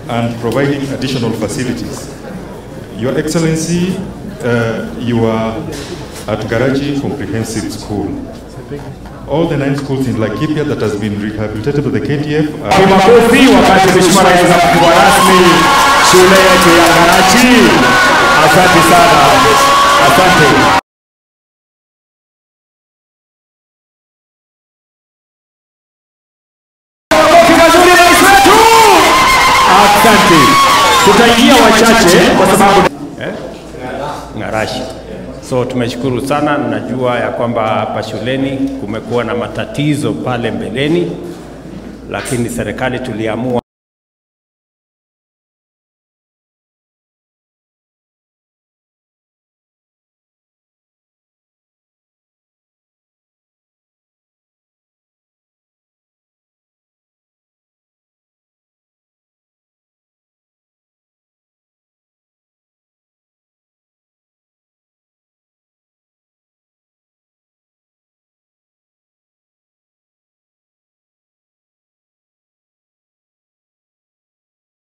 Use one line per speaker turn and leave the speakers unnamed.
and providing additional facilities. Your Excellency, you are at Ngarachi Comprehensive School. All the 9 schools in Laikipia that has been rehabilitated by the KDF are...
Makofi wakati Mheshimiwa Rais anafungua rasmi shule yetu ya Ngarachi. Asante sana. Asante. Makofi mazuri rais wetu. Asante. Tutaingia wachache kwa sababu
Ngarachi. So tumeshukuru sana. Najua ya kwamba hapa shuleni kumekuwa na matatizo pale mbeleni, lakini serikali tuliamua